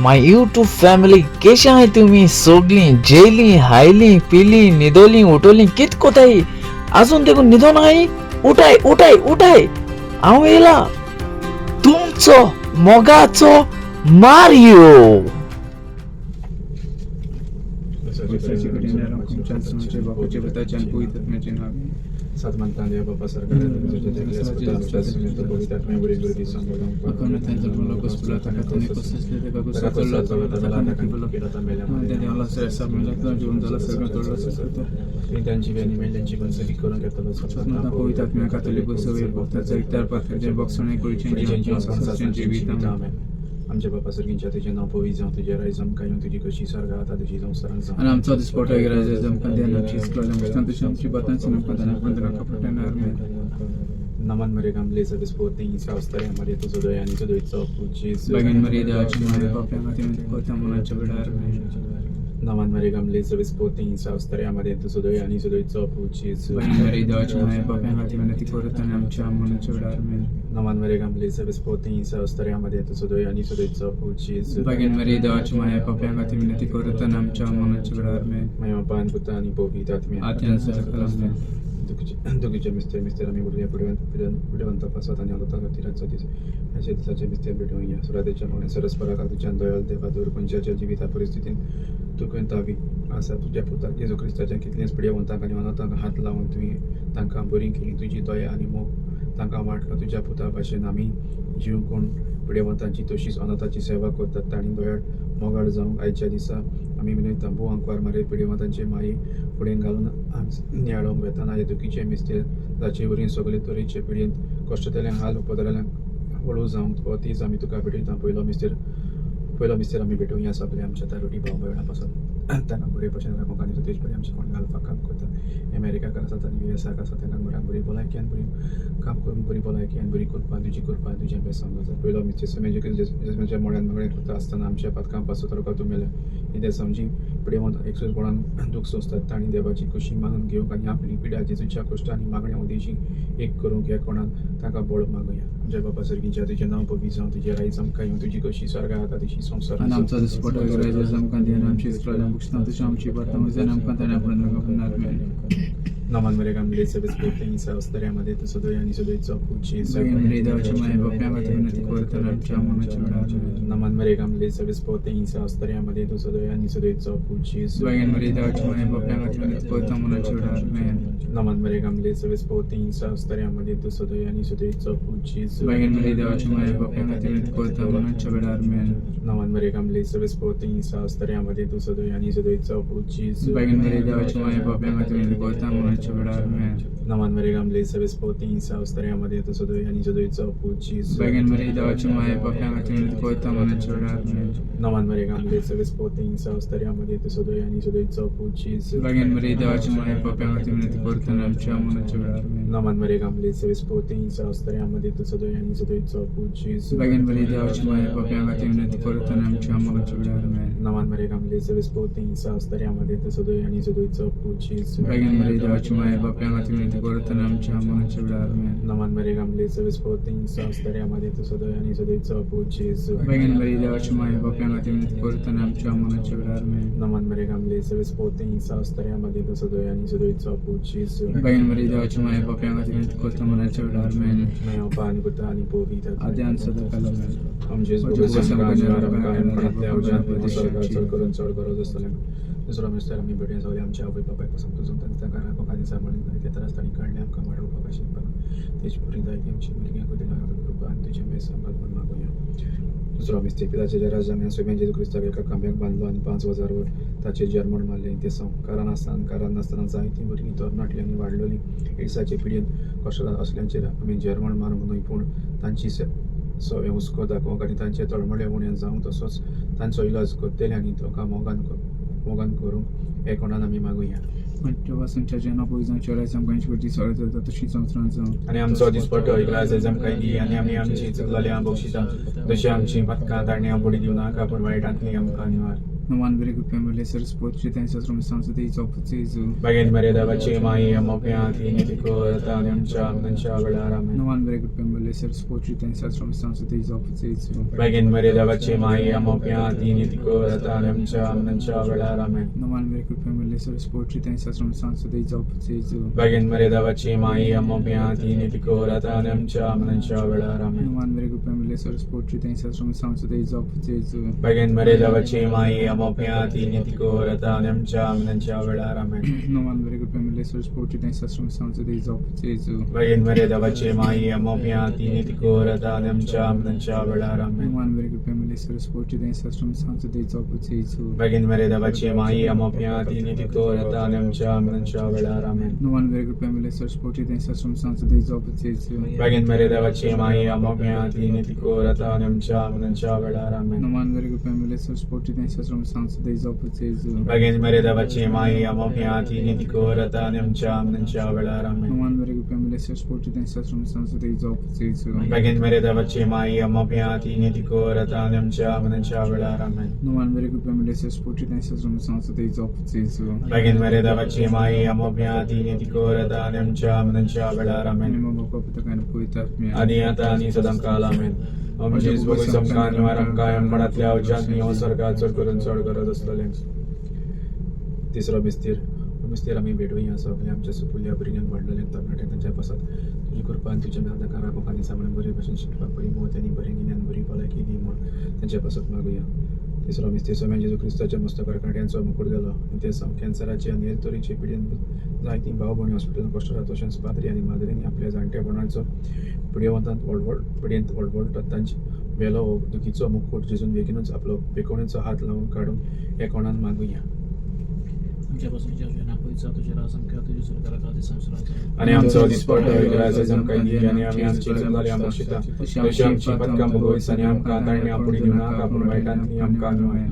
My YouTube family, केशे आहाय तुमी सोगलीं? जेयलीं, हायलीं, पिलीं, न्हिदोलीं, उठोलीं, कित कोताय? आजून देखून न्हिदोन आहाय? उठाय, उठाय, उठाय, हांव येयला तुमचो मोगाचो मारियो. आमच्या बापा सर्गींच्या तुजें नांव पवित्र जावं, तुजें राज जावं, आमकां येवं, तुजी कशी स्वर्गा जाता तशी संवसारांत जावं. आनी आमचो दिसपटो राजा आमकां दी आनी आमची इस्कोल आमकां तशी आमची बातांची आमकां दाना पंदरा कपड्यान. नमन मरे गमले सब स्पोर्टिंग अवस्तरे हमारे तुझो दया आणि तुझो इच्छा पूजी. बागेन मरी देवाची माया पाप्या खातीर कोता मनाच्या वेळार. नमन मरे गमले सब स्पोर्टिंग अवस्तरे हमारे तुझो दया आणि तुझो इच्छा पूजी. बागेन मरी देवाची माया पाप्या खातीर विनंती करता आनी आमच्या मनाच्या वेळार. नमन मरे गमले सब स्पोर्टिंग अवस्तरे हमारे तुझो दया आणि तुझो इच्छा पूजी. बागेन मरी देवाची माया पाप्या खातीर विनंती करता आनी आमच्या मनाच्या वेळार. माया पान पुता आणि पवित्र आत्म्या. आत्यान सदाकाल. दुखीचे मिस्तर मिस्तर आमी भुरग्या पिडवंत पासत आनी अनंत खातीराचो दीस अशा दिसाचे मिस्तर भेटूया. सुरातेच्या मागण्या सरस्परा तुज्यान दयाळ देवा दूर खंयच्याच्या जिविता परिस्थितीन तुवें तावी आसा. तुज्या पुताक जेजू क्रिस्ताच्या कितलेंच पिडेवंतांक आनी अनाथांक हात लावन तुवें तांकां बरीं केलीं. तुजी दया आनी मोग तांकां वांटलो. तुज्या पुता भाशेन आमी जीव कोण पिडेवंतांची तशीच अनाथाची सेवा करतात तांणी दयाळ मोगाळ जावंक आयच्या दिसा आमी विनयता. भोव आंकवार मारे पिडेवंतांचे माये फुडें घालून नियाळोंक वेतना हे दुखीचे मिस्तेर जाचे वरीं सगळे तरेचे पिडयेंत कश्टतल्यांक हाल उपदरल्यांक हळू जावंक हो तीच आमी तुका भेटयता. पयलो मिस्तेर आमी भेटोवया सगळे आमच्या तारुटी भाव भयणां पासून तांकां बरे भशेन राखूंक आनी तेज बरें आमचे कोण घालपाक काम करता. अमेरिकाक आसात आनी युएसाक आसा, तांकां घराक बरी भलायकी आनी बरी काम करूंक बरी भलायकी आनी बरी कृपा, तुजी कृपा, तुजें बेसांव जाता. पयलो मिस्तेर मोड्यान मागणें करता आसतना आमच्या पातकां पासून ताका तूं मेल्या कितें समजी पिडेवंत एकसुरपणान दूख सोंसतात तांणी देवाची खोशी मानून घेवंक आनी आपली पिडा जेजूच्या कश्ट आनी मागण्या उदेशी एक करूंक ह्या कोणाक तांकां बळ मागुया. आमच्या बापा सर्गींच्या तुजें नांव पवित्र जावं, तुजें राज आमकां येवं, तुजी कशी स्वर्गा जाता तशी संवसारांत आनी आमचो दिसपटो राजा आमकां दी आनी आमची इस्कोल आमकां तशी आमची बातां आमकां ताणें आपण. नमन मरे गमले सब स्पोर्टिंग अवस्तऱ्यामध्ये तुझो दया आणि तुझो इच्छा पूजी. बागेन मरी देवाची माया पाप्या खातीर विनंती करता आनी आमच्या मनाच्या वेळार. नमन मरे गमले सब स्पोर्टिंग अवस्तऱ्यामध्ये तुझो दया आणि तुझो इच्छा पूजी. बागेन मरी देवाची माया पाप्या खातीर विनंती करता मनाच्या वेळार. नमन मरे गमले सब स्पोर्टिंग अवस्तऱ्यामध्ये तुझो दया आणि तुझो इच्छा पूजी. बागेन मरी देवाची माया पाप्या खातीर विनंती करता मनाच्या वेळार. नमन मरे गमले सब स्पोर्टिंग अवस्तऱ्यामध्ये तुझो दया आणि तुझो इच्छा पूजी. बागेन मरी देवाची माया पाप्या खातीर विनंती करता मनाच्या वेळार. नमन मरे गमले सब स्पोर्टिंग अवस्तऱ्यामध्ये तुझो दया आणि तुझो इच्छा पूजी. बागेन मरी देवाची माया पाप्या खातीर विनंती करता मनाच्या वेळार. नमन मरे गमले सब स्पोर्टिंग अवस्तऱ्यामध्ये तुझो दया आणि तुझो इच्छा पूजी. बागेन मरी देवाची माया पाप्या खातीर विनंती करता आमच्या मनाच्या वेळार. नमन मरे गमले सब स्पोर्टिंग अवस्तऱ्यामध्ये तुझो दया आणि तुझो इच्छा पूजी. बागेन मरी देवाची माया पाप्या खातीर विनंती करता आमच्या मनाच्या वेळार. नमन मरे गमले सब स्पोर्टिंग अवस्तऱ्यामध्ये तुझो दया आणि तुझो इच्छा पूजी. बागेन मरी देवाची माया पाप्या खातीर विनंती करता आमच्या मनाच्या वेळार. नमन मरे गमले सब स्पोर्टिंग अवस्तऱ्यामध्ये तुझो दया आणि तुझो इच्छा पूजी. बागेन मरी देवाची माया पाप्या खातीर विनंती करता आमच्या मनाच्या वेळार. नमन मरे गमले सब स्पोर्टिंग अवस्तऱ्यामध्ये तुझो दया आणि तुझो इच्छा पूजी. बागेन मरी देवाची माया पाप्या खातीर विनंती करता मनाच्या वेळार. माया पान पुता आणि पवित्र आद्यान सदाकाल. आमचे चड करून चड गरज आसतलें. दुसरो मिस्तर आमी भेटून सगळे आमच्या आवय बापायक पासून तुजून तांकां राखूंक आनी सांबाळून जायते त्रास तांणी काडले आमकां वाडोवपाक आशिल्ले तेज पुरी जायती आमची भुरग्यांक कृपा आनी तुजें बेस आमकां म्हूण मागुया. दुसरो मिस्तेर पिताच्या राजान सोम्या जेजू क्रिस्ताक एका खांब्याक बांदलो आनी 5000 वर ताचेर जर्मण मारलें. तें संवकारान आसतना कारण नासतना जायतीं भुरगीं तरणाटलीं आनी वाडलोलीं. एड्साचे पिडयेन कश्ट असल्यांचेर आमी जर्मण मारूंक न्हय, पूण तांची सवें हुस्को दाखोवंक आनी तांचे तळमळे उणें जावंक तसोच तांचो इलाज करतले आनी तांकां मोगान मोगान करूंक हे कोणान आमी मागुया. पासूनच्या नांव जावं, राज आमकां करची सगळें जाता तशी संवसारांत जावं. आनी आमचो दिसपट्टो इगलाज आमकां दी आनी आमी आमची चुकलेल्या बक्षिसां तशी आमची पथकां तांणी पडी दिवं नाका, पूण वायटांतली आमकां निवार. Numan bere कृपेन सरस्वती शास्त्र Bagin Maria देवाची माई अमोप्यांती नितिको आता आणि आमच्या मरणाच्या वेळार आमेन. Numan bere कृपेन सरस्वती शास्त्र Bagin Maria देवाची माई अमोप्यांती नितिको आता आणि आमच्या मरणाच्या वेळार आमेन. Numan bere कृपेन सरस्वती शास्त्र Bagin Maria देवाची माई अमोप्यांती नितिको आता आणि आमच्या मरणाच्या वेळार आमेन. Numan bere कृपेन सरस्वती शास्त्र Bagin Maria देवाची माई अमोप्यांती नितिको आता आणि आमच्या मरणाच्या वेळार आमेन. Numan bere कृपेन सरस्वती शास्त्र Bagin Maria देवाची माई अमोप्यांती नितिको आता आणि आमच्या मरणाच्या वेळार आमेन. Numan bere कृपेन सरस्वती शास्त्र Bagin Maria देवाची माई अमोप्यांती नितिको आता आणि आमच्या मरणाच्या वेळार आमेन. Numan bere कृपेन सरस्वती शास्त्र Bagin Maria देवाची माई अमोप्यांती नितिको आता आणि आमच्या मरणाच्या वेळार आमेन. Numan bere कृपेन सरस्वती शास्त्र Bagin Maria देवाची माई अमोप्यांती नितिको आता आणि आमच्या मरणाच्या वेळार आमेन. Numan bere कृपेन सरस्वती शास्त्र Bagin Maria देवाची माई अमोप्यांती नितिको आता आणि आमच्या मरणाच्या वेळार आमेन. Numan bere कृपेन सरस्वती शास्त्र Bagin Maria देवाची माई अमोप्यांती नितिको आता आणि आमच्या मरणाच्या वेळार आमेन. आनी आता आनी सदांकाल आमेन. आमची बघू समकान निवारम कायम मनातल्या अवजात हो स्वर्गात चड करून चड गरज आसलेले. तिसरो मिस्तीर. हो मिस्तीर आमी भेटूया सगळे आमच्या सुपुल्ल्या भुरग्यांक वाडलेले तरणाटे तांच्या पासत तुजी कृपा आनी तुज्या मेहनताक राखूंक आनी सांबाळून बरे भशेन शिकपाक बरी मत आनी बरें गिन्यान बरी भलायकी दी म्हूण तांच्या पासत मागुया. तिसरो मिस्तीर. स्वामी जेजू क्रिस्ताच्या मस्तकार कांट्यांचो मुकूट घालो आनी ते कॅन्सराचे आनी हेर तरेचे पिडेन जायतीं भाव भयणी हॉस्पिटलांत कश्ट जाता तशेंच पाद्री आनी माद्रींनी आपल्या जाणटेपणाचो पिडेवंतांत व्हडव्हड पिडेंत व्हडव्हडटात तांचे वेलो हो दुखीचो मुकूट जेजून बेगीनूच आपलो बेकोणीचो हात लावून काडून हे कोणान मागुया. आमच्यापासून तुझ्या राजांका तुझ्या सरकारा संसाराचा आनी आमचो दिसपट्टो राजा आमकां दी आनी आमी आमची चुकल्यार आमकां शिता तशी आमची पथकां भोगोयस आनी आमकां तांणी आपूण दिवं नाका पूण वायटांतली आमकां न्हय.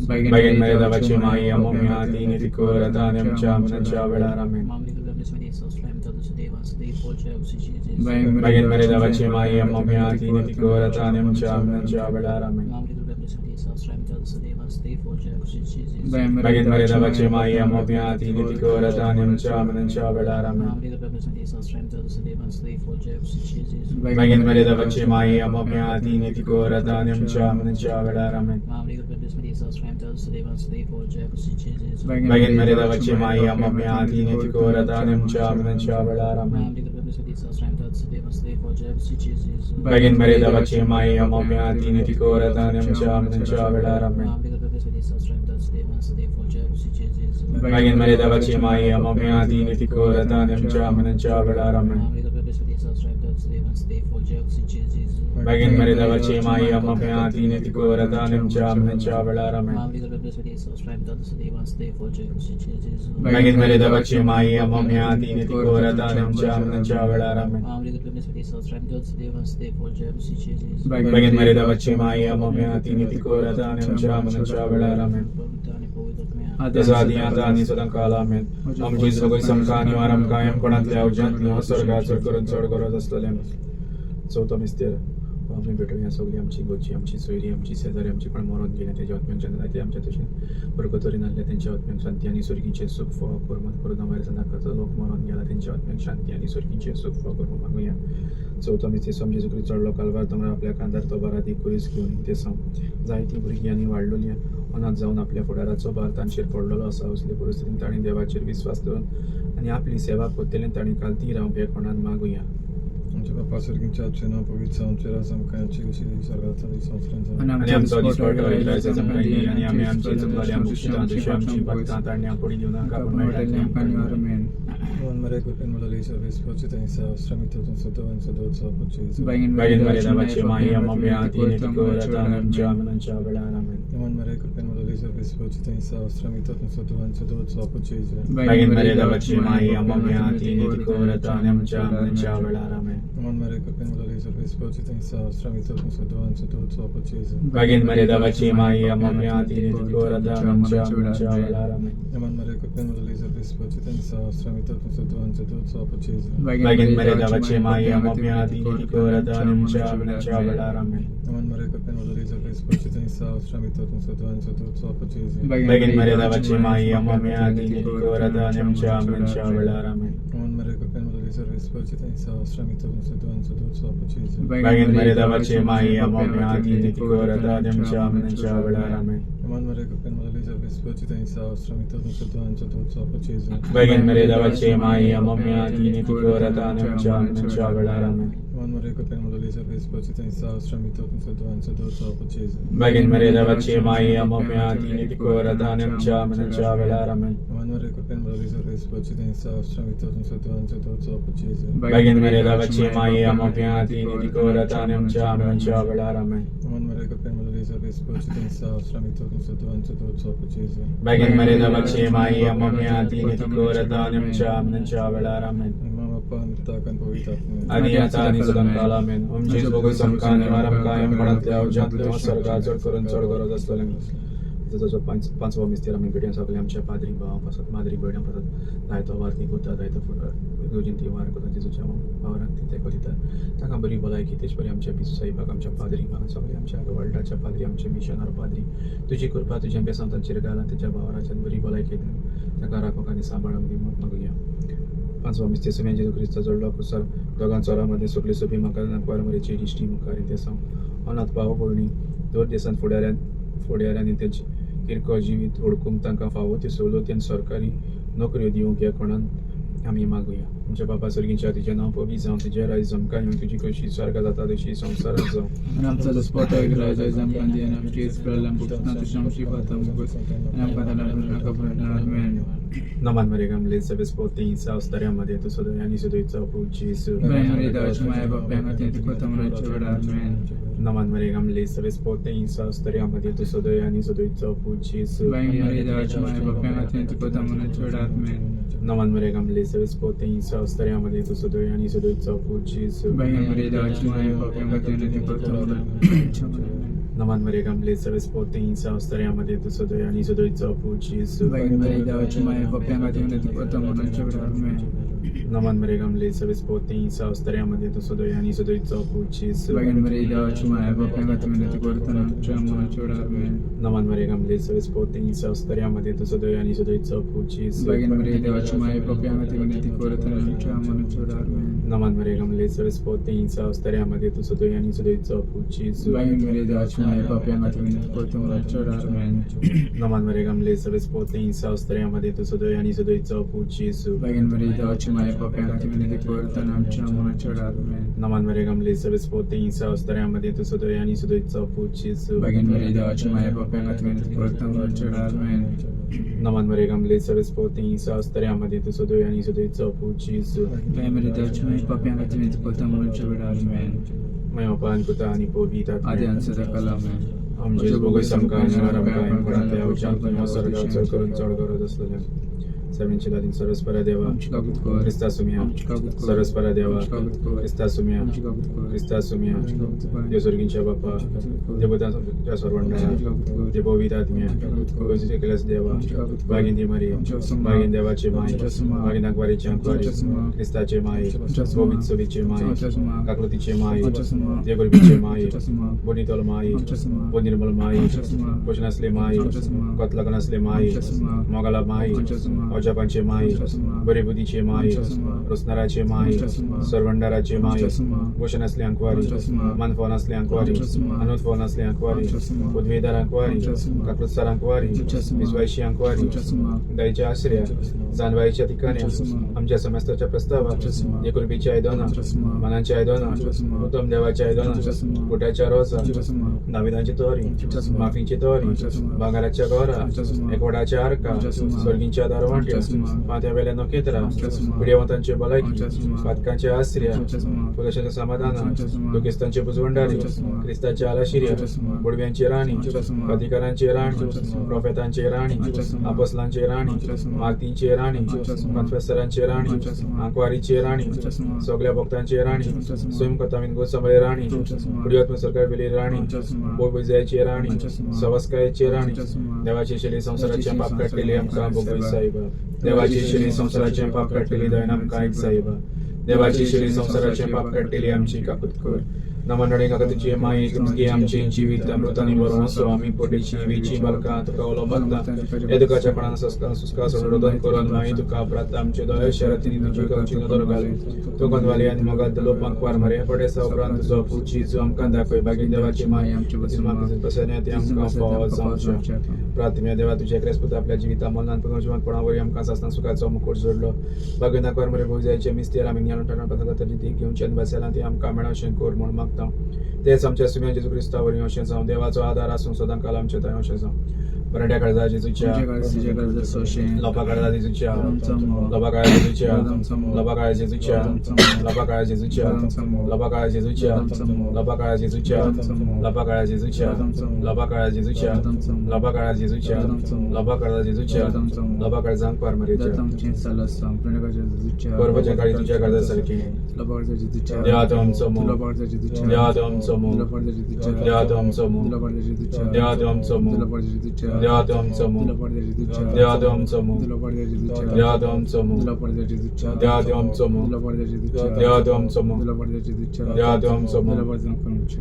Bagin Maria देवाची माई अमोप्यांती नितिको आता आणि आमच्या मरणाच्या वेळार आमेन. Bagin Maria देवाची माई अमोप्यांती नितिको आता आणि आमच्या मरणाच्या वेळार आमेन. Bagin Maria देवाची माई अमोप्यांती नितिको आता आणि आमच्या मरणाच्या वेळार आमेन. Bagin Maria देवाची माई अमोप्यांती नितिको आता आणि आमच्या मरणाच्या वेळार आमेन. Bagin Maria देवाची माई अमोप्यांती नितिको आता आणि आमच्या मरणाच्या वेळार आमेन. Bagin Maria देवाची माई अमोप्यांती नितिको आता आणि आमच्या मरणाच्या वेळार आमेन. Bagin Maria देवाची माई अमोप्यांती नितिको आता आणि आमच्या मरणाच्या वेळार आमेन. Bagin Maria देवाची माई अमोप्यांती नितिको आता आणि आमच्या मरणाच्या वेळार आमेन. Bagin Maria देवाची माई अमोप्यांती नितिको आता आणि आमच्या मरणाच्या वेळार आमेन. Bagin Maria देवाची माई अमोप्यांती नितिको आता आणि आमच्या मरणाच्या वेळार आमेन. तसो आदी आता आनी सदांकाल आमेन. आमची सगळी समकां निवारम कायम कोणातल्या अवजांतली हो स्वर्गात चड करून चड गरज आसतलें. चवथो मिस्तेर. आमी भेटूया सगळी आमची गोची आमची सोयरी आमची शेजारी आमची कोण मरोन गेले तेच्या आत्म्यांक जायते आमच्या तशें बरकतरी नासले तेंच्या आत्म्यांक शांती आनी सुर्गीचें सूख फावो कर म्हूण कोरोना व्हायरसान लोक मरोन गेला तेंच्या आत्म्यांक शांती आनी सुर्गीचें सूख फावो कर म्हूण मागुया. चवथो मिस्तेर. स्वामी जेजू क्रिस्त चडलो कालवार दोंगरार आपल्या कांदार तो बारादी कुरीस घेवन ते जायतीं भुरगीं आनी वाडलोलीं अनाथ जावन आपल्या फुडाराचो भार तांचेर पडलेलो आसा. असले परिस्थितीन तांणी देवाचेर विस्वास दवरून आनी आपली सेवा करतले तांणी कालती रावंक हे कोणान मागुया. आमच्या बापा सर्गींच्या नांव पवित्र आमचे राज आमकां आमची कशी स्वर्गांत संवसारांत आनी आमचो दिसपट्टो राजा आमकां दी आनी आमी आमची चुकल्यार आमकां शिता तशी आमची भक्तां तांणी आपूण दिवं नाका पूण वायटांतली आमकां न्हय. Numan Maria कृपेन भरलेली सर्वेस्पर सदो Bagin Maria देवाची माई अमोप्यांती नितिको आता आणि आमच्या मरणाच्या वेळार आमेन. Numan Maria कृपेन भरलेली सर्वेस्पर सदो Bagin Maria देवाची माई अमोप्यांती नितिको आता आणि आमच्या मरणाच्या वेळार आमेन. Maria कृपेन भरली सर्वेस्पर तुझे साव श्रमित तूं सदो आनी तुजो Virgin Maria davaci mai amamia tine ticora da namcea namcea velara amen. Amen Maria कृपेन भरली सर्वेस्पर तुझे साव श्रमित तूं सदो आनी तुजो जेजू. Virgin Maria davaci mai amamia tine ticora da namcea namcea velara amen. Amen Maria कृपेन भरली सर्वेस्पर तुझे साव श्रमित तूं सदो आनी तुजो जेजू. Virgin Maria davaci mai amamia tine ticora da namcea namcea velara amen. Amen Maria कृपेन भरली सर्वेस्पर तुझे साव श्रमित तूं सदो आनी तुजो जेजू. Virgin Maria davaci mai amamia tine ticora da namcea namcea velara amen. Amen Maria कृपेन भरली सर्वेस्पर तुझे साव श्रमित तूं सदो आनी तुजो जेजू. Virgin Maria davaci mai amamia tine ticora da namcea namcea velara amen. Amen Maria कृपेन भरली सर्वेस्पर तुझे साव श्रमित तूं सदो आनी तुजो जेजू. Virgin Maria davaci mai amamia tine ticora da namcea namcea velara amen. Amen Maria कृपेन भरली सर्वेस्पर तुझे साव श्रमित तूं सदो आनी तुजो जेजू. Virgin Maria davaci mai amamia tine ticora da namcea namcea velara amen. Amen Maria कृपेन भरली सर्वेस्पर तुझे साव श्रमित तूं सदो आनी तुजो जेजू. Virgin Maria davaci mai amamia tine ticora da namcea namcea velara amen. मा बाप्पा नित्ताकन पवित्र आत्मे. आनी आता आनी सदांकाल आमेन. आमचे भोग समकान निवारम कायम मळांतल्या उज्यांतल्या स्वर्गा चड करून चड गरज आसतलें. ताचो पांचवो मिस्तेर आमी भेटया सगळे आमच्या पाद्री भावां पासत, माद्री भयणां पासत जायतो वार्ती करता, जायतो इगर्जेन वार करता, जेजूच्या वावरान ती तेंको दिता, तांकां बरी भलायकी. तेच परी आमच्या बिजू साहेबाक, आमच्या पाद्री भावांक, सगळे आमच्या वर्ल्डाच्या पाद्री, आमच्या मिशनार पाद्री, तुजी कृपा तुज्या बेसांव तांचेर घाल आनी तेच्या वावराच्यान बरी भलायकी दिवन तांकां राखूंक आनी सांबाळूंक दी म्हूण मागुया. पांचवो मिस्तेर सुम्या जेजू क्रिस्ता जोडलो कुसार दोगां चोरां मदें सगळी सोबी म्हाका नाकवार मरेची दिश्टी मुखार ते सावन अनाथ भाव भयणी दर देसान फुडाऱ्यांनी तेंचे किरकोळ जिवीत ओळखूंक तांकां फावो त्यो सवलती आनी सरकारी नोकऱ्यो दिवंक ह्या कोणान आमी मागुया. आमच्या बापा सर्गीच्या तुजें नांव पवित्र जावं, तुजें राज्य जमकां येवं, तुजी कशी स्वर्गा जाता तशी संवसारात जावं. आनी आमचो दसपो राजा आमकां दी आनी आमची इस्रायल आमकां तशी आमची पातां मुगोस आनी आमकां ताणें आमेन. नमन मरे गमले सगळे पोते अवस्तऱ्यामध्ये तू सदय आणि सदयचा जेसू. Virgin Maria davaci mai papia tine ticora mânancea velara amen. नमन मरे गमले सगळे पोते अवस्तऱ्यामध्ये तू सदय आणि सदयचा जेसू. Virgin Maria davaci mai papia tine ticora mânancea velara amen. नमन मरे गमले सगळे पोते अवस्तऱ्यामध्ये तू सदय आणि सदयचा जेसू. Virgin Maria davaci mai papia tine ticora mânancea velara amen. नमन मरे गमले सगळे पोते अवस्तऱ्यामध्ये तू सदय आणि सदयचा जेसू. Virgin Maria davaci mai papia tine ticora mânancea velara amen. नमन मरे गमले सगळे पोते अवस्तऱ्यामध्ये तू सदय आणि सदयचा जेसू. Virgin Maria davaci mai papia tine ticora mânancea velara amen. नमन मरे गमले सगळे पोते अवस्तऱ्यामध्ये तू सदय आणि सदयचा जेसू. Virgin Maria davaci mai papia tine ticora mânancea velara amen. नमन मरे गमले सगळे पोते अवस्तऱ्यामध्ये तू सदय आणि सदयचा जेसू. Virgin Maria davaci mai papia tine ticora mânancea velara amen. नमन मरे गमले सगळे पोते अवस्तऱ्यामध्ये तू सदय आणि सदयचा जेसू. Virgin Maria davaci mai papia tine ticora mânancea velara amen. नमन मरे गमले सगळे पोते अवस्तऱ्यामध्ये तू सदय आणि सदयचा जेसू. Virgin Maria davaci mai papia tine ticora mânancea velara amen. नमन मरे गमले सगळे पोते अवस्तऱ्यामध्ये तू सदय आणि सदयचा जेसू. Virgin Maria davaci mai papia tine ticora mânancea velara amen. माय बापान पुता आनी पवित्र आदी आत्म्या. आणि सदाकाल आमेन. आमचे भोग समकान निवारम कायम कोणातल्या उच्चांत स्वर्गात चड करून चड गरज असलेल्या सगळ्यांची लादीन सरस्परा देवा. आमची कागद कर. क्रिस्ता सुमिया. आमची कागद कर. सरस्परा देवा. आमची कागद कर. क्रिस्ता सुमिया. आमची कागद कर. क्रिस्ता सुमिया. आमची कागद कर. देव स्वर्गींच्या बापा, देवतांच्या सर्वंडारा, देव पवित्र आत्म्या, केल्यास देवा, बागीन मारी, बागीन देवाचे माय, बागीन अंकवारीचे अंकवारी, क्रिस्ताचे माय, पवित्र सोबीचे माय, काकृतीचे माय, देवगरबीचे माय, बोनितल माय, बोनिर्मल माय, पोषण असले माय, कोतलगन असले माय, मोगाला माय, अजापांचे माय, बरे बुद्धीचे माय, रोसनाराचे माय, सरवंडाराचे माय, पोषण असले अंकवारी, मानफोन असले अंकवारी, अनुत्फोन असले अंकवारी, पदवीधर अंकवारी, काकृतसार अंकवारी, विस्वायशी अंकवारी, दयेच्या आश्रया, जानवाईच्या ठिकाणी, आमच्या समस्ताच्या प्रस्तावा, एकुलपीच्या आयदना, मनाच्या आयदना, उत्तम देवाच्या आयदना, गोट्याच्या रोसा, दाविदांची तोरी, माफीची तोरी, भांगाराच्या गोरा, एकवटाच्या आरका, स्वर्गींच्या दारवांटा, पाट्यो, माथ्या वेल्या नखेत्रां, पिडेवंतांचे भलायकी, पातकांचे आसऱ्या, पुरुषाच्या समाधान, दुखेस्तांचे बुजवंडारी, क्रिस्ताचे आलाशिर्या, बुडव्यांची राणी, अधिकारांची राणी, प्रोफेतांची राणी, आपोसलांची राणी, मार्तींची राणी, कन्फेसरांची राणी, आंकवारीची राणी, सगळ्या भक्तांची राणी, स्वयं कथामीन गोसंबळे राणी, पुडियात्म सरकार वेली राणी, बोबजायची राणी, सवस्कायची राणी, देवाची शैली संसाराचे पाप काडलेली आमकां बोगोय साहेब, देवाची शैली संसाराचे पाप काडलेली दयन आमकां एक साहेब, देवाची शैली संसाराचे पाप काडलेली आमची काकूत कर. नमनडे काका तुझी माई तुमची आमची जिवीत अमृतानी बरोवन असो आमी पोटेची वेची बालकां तुका उलो मारता हे दुखाच्या पणान संस्कार सुस्कार सोडोदन करून माई तुका प्रात आमचे दोळे शरतीनी तुजी गावची नदर घाली तूं कोनवाली आनी मोगात लोपांक वार मारे पडेसा उपरांत तुजो पुची जो आमकां दाखय बागी देवाची माई आमचे बसून पसरण्या ते आमकां फावो जावचें. प्रार्थना देवा तुझ्या क्रेस्पुत आपल्या जिविता मरणान पुनर्जिवनपणा वरवीं आमकां सासणां सुखाचो मुकुट जोडलो. बागेन आंकवार मरे भोवजायचे मिस्तेर आमी ज्ञान ठाणून ताची देख घेवची आनी बसयलां ती आमकां मेळोवचें कर म्हूण मागता. तेच आमच्या सुम्या जेजू क्रिस्ता वरवीं अशें जावं. देवाचो आदार आसूं सदां काल आमच्या थंय अशें जावं. बरट्या काळजा जेजूच्या, लोपा काळजा जेजूच्या, लोपा काळजा जेजूच्या, लोपा काळजा जेजूच्या, लोपा काळजा जेजूच्या, लोपा काळजा जेजूच्या, लोपा काळजा जेजूच्या, लोपा काळजा जेजूच्या, लोपा काळजा जेजूच्या, लोपा काळजा जेजूच्या, लोपा काळजा जेजूच्या, लोपा काळजा आंकवार मरेच्या परबाच्या काळी तुझ्या काळजा सारखी. देवा तो आमचो मोग, देवा तो आमचो मोग, देवा तो आमचो मोग, देवा तो आमचो मोग, देवा तो आमचो मोग, देवा तो आमचो मोग, देवा तो आमचो मोग, देवा तो आमचो मोग, देवा तो आमचो मोग, देवा तो आमचो मोग,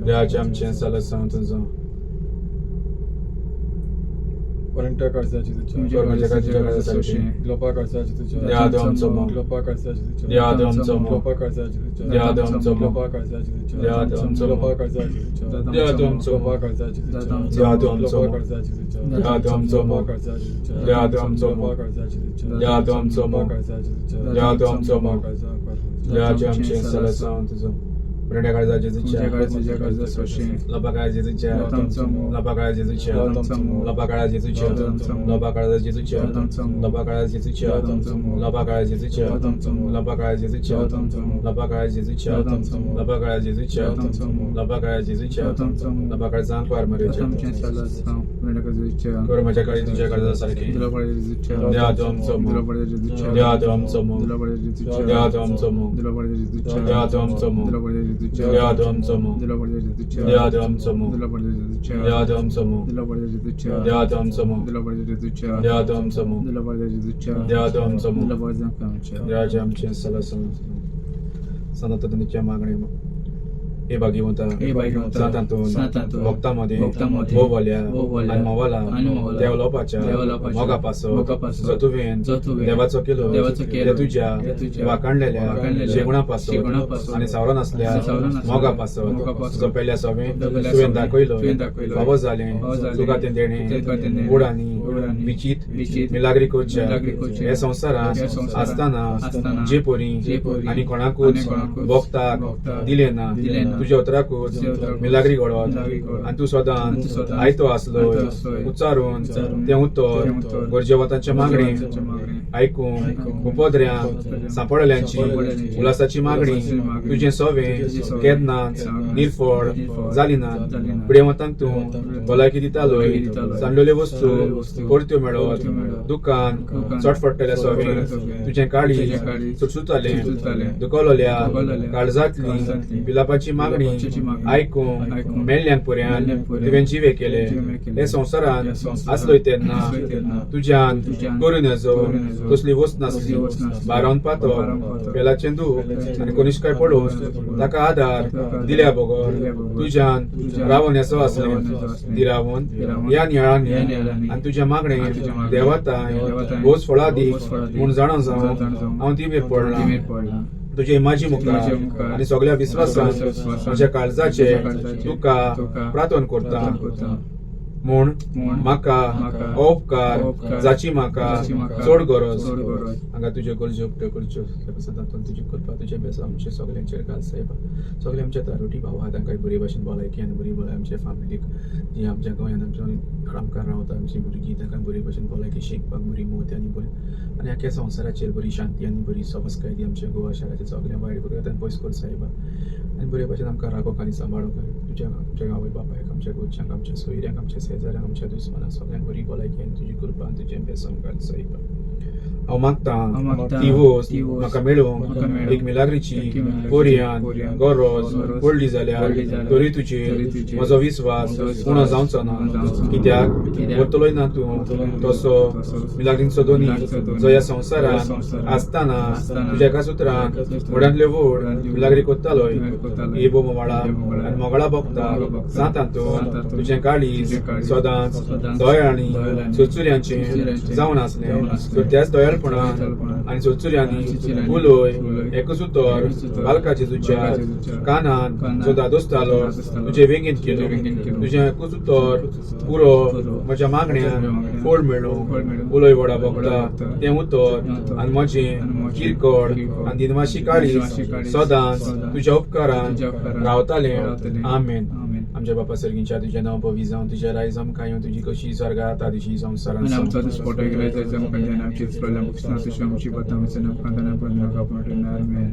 देवाचें आमचें सालसांव तुजो. वरंट्या काळजाची तुझ्या, परबाच्या काळी तुझ्या काळजा सारखी. लोपा काळजाची तुझ्या, देवा तो आमचो मोग, लोपा काळजाची तुझ्या, देवा तो आमचो मोग, लोपा काळजाची तुझ्या, देवा तो आमचो मोग, लोपा काळजाची तुझ्या, देवा तो आमचो लोपा मोग, काळजाची तुझ्या, देवा तो आमचो लोपा मोग, काळजाची तुझ्या, देवा तो आमचो लोपा मोग, काळजाची तुझ्या, देवा तो आमचो लोपा मोग, काळजाची तुझ्या, देवा तो आमचो लोपा मोग, काळजाची तुझ्या, देवा तो आमचो लोपा मोग, काळजाची तुझ्या, देवा तो आमचो मोग, देवाचें आमचें सालसांव तुजो. बरट्या काळजा जेजूच्या, लोपा काळजा जेजूच्या, लोपा काळजा जेजूच्या, लोपा काळजा जेजूच्या, लोपा काळजा जेजूच्या, लोपा काळजा जेजूच्या, लोपा काळजा जेजूच्या, लोपा काळजा जेजूच्या, लोपा काळजा जेजूच्या, लोपा काळजा जेजूच्या, लोपा काळजा जेजूच्या, लोपा काळजा आंकवार मरेच्या कोरमाच्या काळी तुझ्या काळजा सारखी. देवा तो आमचो मोग, देवा तो आमचो मोग, देवा तो आमचो मोग, देवा तो आमचो मोग, देवा तो आमचो मोग, देवा तो आमचो मोग, देवा तो आमचो मोग, देवा तो आमचो मोग, देवा तो आमचो मोग, देवा तो आमचो मोग, देवाचें आमचें सलासं सनातनीच्या मागणे. हे भाग्यवंता, सांतांतून भक्तां मदें भोवल्या आनी मोवाला त्या उलोवपाच्या मोगा पासत जो तुवें देवाचो केलो ते तुज्या वाखाणलेल्या शेगुणा पासत आनी सावरान आसल्या मोगा पासत जो पेल्या सोवें तुवें दाखयलो फावो जालें तुका तें देणें गोड आनी विचीत मिलाग्री करच्या हे संवसारांत आसतना जे परी आनी कोणाकूच भोगताक दिलें ना तुज्या उतराकूच मिलाग्री घडत आनी तूं सदांच आयतो आसलो उच्चारून तें उतर गरजेवंतांचें मागणें आयकूंक उपद्र्यांक सांपडल्यांची उल्हासाची मागणी तुजें सोवें केन्नाच निर्फळ जाली ना. पिडेवंतांक तूं भलायकी दितालोय, सांडलेल्यो वस्तू परत्यो मेळत, दुकान चटफडटल्या सोवें तुजें काळीज सुटसुतालें, दुखवलेल्या काळजांतली विलापाची मागणी आयकूंक मेल्ल्यांक पर्यंत तुवें जिवे केले. हे संवसारांत आसलोय तेन्ना तुज्यान करूं नजो तसली वस्त नासली. बारावन पातक पेलाचें दूख आनी कनिश्काय पळोवन ताका आदार दिल्या बगर तुज्यान रावन येसो आसलें. दिरावन ह्या नियाळांनी आनी तुज्या मागणें देवताय भोवच फळादीक म्हूण जाणा जावन हांव दिमेर पडलां. तुजे इमाजी मुखार आनी सगळ्या विस्वासान म्हज्या काळजाचे तुका प्रार्थना करता. म्हूण म्हूण म्हाका म्हाका हो उपकार हो उपकार जाची म्हाका जाची म्हाका चड गरज चड गरज. हांगा तुज्यो गरज्यो उक्त्यो करच्यो सायबा सदां तुजी कृपा तुजें बेसांव आमच्या सगल्यांचेर घाल सायबा. सगळे आमच्या तारुटी भाव आहा तांकां बरी भाशेन भलायकी आनी बरी भलाय आमच्या फामिलीक जी आमच्या गोंयांत आमच्या आमकां रावता आमची भुरगीं तांकां बरी भाशेन भलायकी शिकपाक बरी मोती आनी बरी आनी आख्या संवसाराचेर बरी शांती आनी बरी सवस्काय दी आमच्या गोवा शाराचेर सगळें वायट भुरग्यांक पयस कर सायबा आनी बरे भाशेन आमकां राखोवंक आनी सांबाळूंक तुज्या आमच्या आवय बापायक आमच्या घरच्यांक आमच्या सोयऱ्यांक आमच्या शेजाऱ्यांक आमच्या दुस्मानाक सगळ्यांक बरी भलायकी आनी तुजी कृपा आनी तुजें बेसांव घाल सायबा. हांव हांव मागतां मागतां ती वस्त ती वस्त म्हाका मेळूंक म्हाका मेळूंक एक मिलाग्रीची एक मिलाग्रीची कोरियान कोरियान गरज गरज पडली जाल्यार पडली जाल्यार तरी तुजेर तरी तुजेर म्हजो विस्वास म्हजो विस्वास उणो जावचो ना उणो जावचो ना. कित्याक कित्याक वतलोय ना तूं वतलोय ना तसो तसो मिलाग्रींचो दोनी मिलाग्रींचो दोनी जो ह्या ह्या संवसारांत संवसारांत आसतना आसतना तुज्या एका सुत्रान एका सुत्रान व्हडांतले व्हड व्हडांतले व्हड मिलाग्री कोत्तालोय मिलाग्री कोत्तालोय. हे बोमवाळा हे बोमवाळा आनी मोगळा भोगता मोगळा भोगता. सांतांतून सांतांतून तुजें काळीज तुजें काळीज सदांच सदांच दयाळी दयाळी चुरचुऱ्यांचें चुरचुऱ्यांचें जावन आसलें जावन आसलें. तर त्याच दयाळपणान दयाळपणान आनी चुरचुऱ्यांनी आनी चुरचुऱ्यांनी उलय उलय एकच उतर एकच उतर बालका जेजूच्या बालका जेजूच्या कानान कानान जो दादोसतालो जो दादोसतालो तुजे वेंगेंत तुजे केलो वेंगेंत केलो. तुजें एकूच उतर उतर पुरो पुरो म्हज्या मागण्या म्हज्या मागण्या फळ मेळूंक फळ मेळूंक उलय व्हडा उलय भोगता भोगता तें उतर तें उतर आनी म्हजें आनी म्हजें किरकोळ किरकोळ आनी दिनवाशी काळीज दिनवाशी काळीज सदांच सदांच तुज्या उपकारान तुज्या उपकारान रावतालें रावतलें. आमेन. आमेन. आमच्या बापा सर्गींच्या तुजें नांव पवित्र जावं तुजें रायज आमकां येवं तुजी कशी स्वर्गात जाता तशी संवसारांत आनी जावं. आमचो दिसपटो इग्लेज आमकां दिना आमची दिसपडल्या कृष्णा तुशी आमची पत्ता आमेन.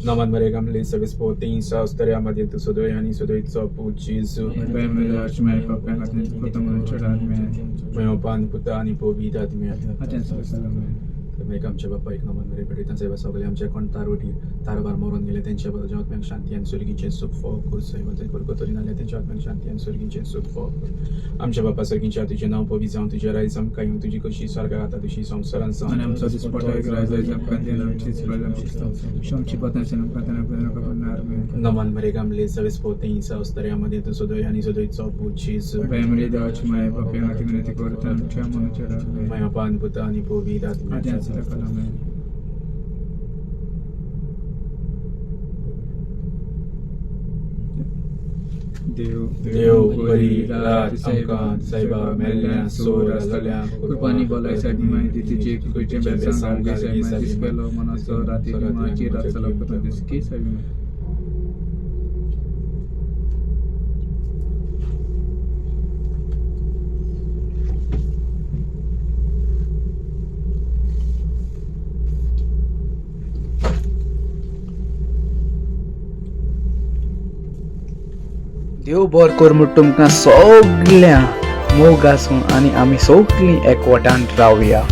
नमन मरे गमले सगळे पोती सास्तर्या मध्ये तू सदोय आणि सदोयचो पूत जेजू. मेवपान पुता आणि पवित्र आत्म्या. तर आमच्या बाप्पा एक नमन मरे भेटयता साहेबा सगळे आमच्या कोण तारोटी तारबार मरून गेले त्यांच्या बद्दल आत्म्याक शांती आनी सुर्गीचें सुख फोव कर साहेबा. थंय कोरकोतरी नाल्या त्यांच्या आत्म्याक शांती आनी सुर्गीचें सुख फोव कर. आमच्या बाप्पा सर्गीच्या तुजें नांव पवित्र जावं तुजें रायज आमकां येवं तुजी कशी स्वर्गात जाता तशी संवसारांत आनी जावं. आमचो दिसपटो इग्लेज आमकां दिना आमची दिसपडल्या आमची पत्ता नमन मरे गमले सगळे पोती सास्तर्या मध्ये तू सदोय आणि सदोयचो पूत जेजू. मेवपान पुता आणि पवित्र आत्म्या. देव देव बरी रात आमकां सायबा मेल्ल्या सोर आसतल्या कुर्बानी बोलाय साहेब माहिती तिची कृपेचें बेसांव घाल साहेब दिसपेलो मनाचो राती माची रात चलप दिसकी साहेब. देव बरो कर म्हूण तुमकां सगळ्यांक मोग आसूं आनी आमी सगळीं एकवटान रावया.